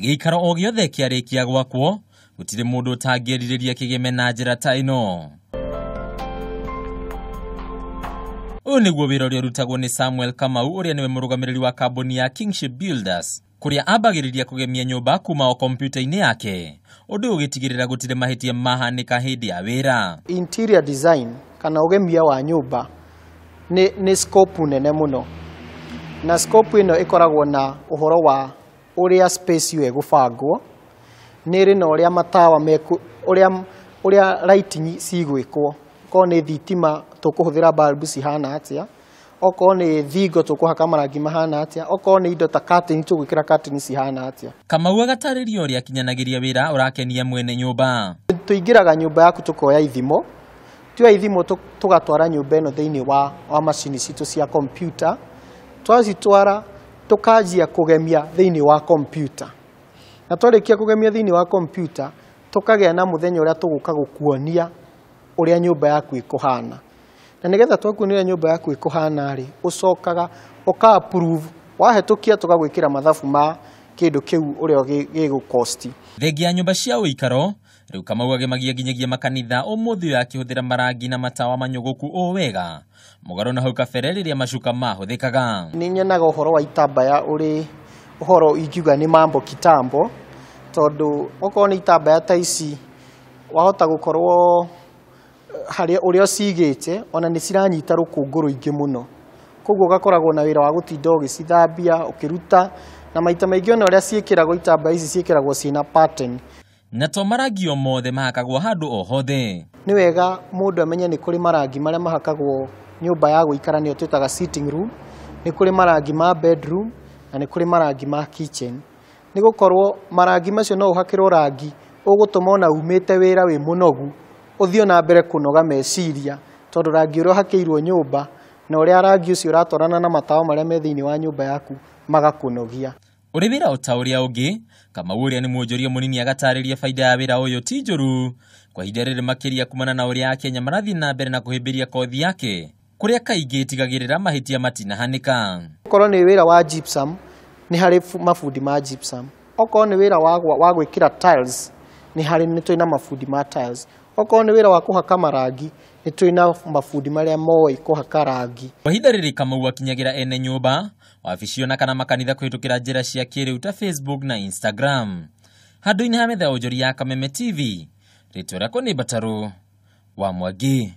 Gĩikaro o gĩothe kĩarĩkia gwakwo, gũtirĩ mũndũ ũtangĩerirĩria kĩgeme na njĩra ta ĩno. Ũyũ nĩguo wĩra ũrĩa ũrutagwo nĩ Samuel Kamau, ũrĩa nĩwe mũrũgamĩrĩri wa kambuni ya Kingship Builders, kũrĩa ambagĩrĩria kũgemia nyũmba kuma o kompiuta-inĩ yake, ũndũ ũyũ ũgĩtigĩrĩra gũtirĩ mahĩtia mahanĩka hĩndĩ ya wĩra. Interior design kana ũgemia wa nyũmba nĩ scope nene mũno, na scope ĩno ĩkoragwo na ũhoro wa ũrĩa space ĩyo ĩgũbangwo, nĩ ĩrĩ na ũrĩa matawa meku, ũrĩa lighting cigwĩkwo, okorwo nĩ thitima tũkũhũthĩra bulb cihana atĩa, okorwo nĩ thingo tũkũhaka marangi mahana atĩa, okorwo nĩ indo ta curtain tũgwĩkĩra curtain cihana atĩa. Kamau agatarĩria ũrĩa akinyanagĩria wĩra ũrakenia mwene nyũmba. Tũingĩraga nyũmba yaku tũkoya ithimo, tuoya ithimo tũgatwara nyũmba ĩno thĩinĩ wa macini citũ cia computer, twacitwara tũkanjia kũgemia thĩinĩ wa computer, na twarĩkia kũgemia thĩinĩ wa computer tũkagĩa na mũthenya ũrĩa tũgũka gũkuonia ũrĩa nyũmba yaku ĩkũhana. Na nĩgetha twakuonia ũrĩa nyũmba yaku ĩkũhana rĩ, ũcokaga ũka approve, wahetũkia tũgagwĩkĩra mathabu ma kĩndũ kĩu ũrĩa gĩgũkosti. Thengia ya nyũmba cia ũikaro, rĩu Kamau agemagia nginyagia makanitha ũmũthĩ ũyũ akĩhũthĩra marangi na matawa manyũgũku o wega, mũgarũ na hau kabere rĩrĩa macuka mahũthĩkaga. Nĩ nyonaga ũhoro wa itambaya ũrĩ ũhoro ingiuga nĩ mambo kitambo, tondũ okorwo nĩ itambaya ta ici wahota gũkorwo harĩa ũrĩa ũcigĩte ona nĩ ciranyita rũkũngũ rũingĩ mũno, koguo ũgakoragwo na wĩra wa gũtinda ũgĩcithambia ũkĩruta, na maita maingĩ ona ũrĩa ciĩkĩragwo itambaya ici ciĩkĩragwo ciĩna pattern. Na to marangi o mothe mahakagwo handũ o hothe. Nĩ wega mũndũ amenye nĩ kũrĩ marangi marĩa mahakagwo nyũmba ya gũikara, nĩyo twĩtaga sitting room, nĩ kũrĩ marangi ma bedroom na nĩ kũrĩ marangi ma kitchen. Nĩ gũkorwo marangi macio no ũhakĩrwo rangi ũgũtũma ona umĩte wĩra wĩ mũnogu ũthiĩ na mbere kũnoga meciria, tondũ rangi ũrĩa ũhakĩirwo nyũmba na ũrĩa rangi ũcio ũratwarana na matawa marĩa me thĩinĩ wa nyũmba yaku magakũnogia. Ũrĩ wĩra o ta ũrĩa ũngĩ, Kamau ũrĩa nĩ mwonjoria mũnini agatarĩria baida ya wĩra ũyũ ti njũru kwa ihinda rĩrĩ, makĩria kumana na ũrĩa Akenya marathiĩ na mbere na kũhĩmbĩria kothi yake, kũrĩa kaingĩ ĩtigagĩrĩra mahĩtia matinahanĩka. Okorwo nĩ wĩra wa gypsum, nĩ harĩ mabundi ma gypsum. Okorwo nĩ wĩra wa gwĩkĩra tiles, nĩ twĩna mabundi ma tiles. Okorwo nĩ wĩra wa kũhaka marangi, nĩ twĩna mabundi marĩa moĩ kũhaka rangi. Kwa ihinda rĩrĩ Kamau akinyagĩra ene nyũmba, wabici ona kana makanitha kũhĩtũkĩra njĩra cia kĩrĩu ta Facebook na Instagram. Handũ-inĩ ha metha ya ũnjori ya Kameme TV, rĩtwa rĩakwa nĩ Mbatarũ wa Mwangi.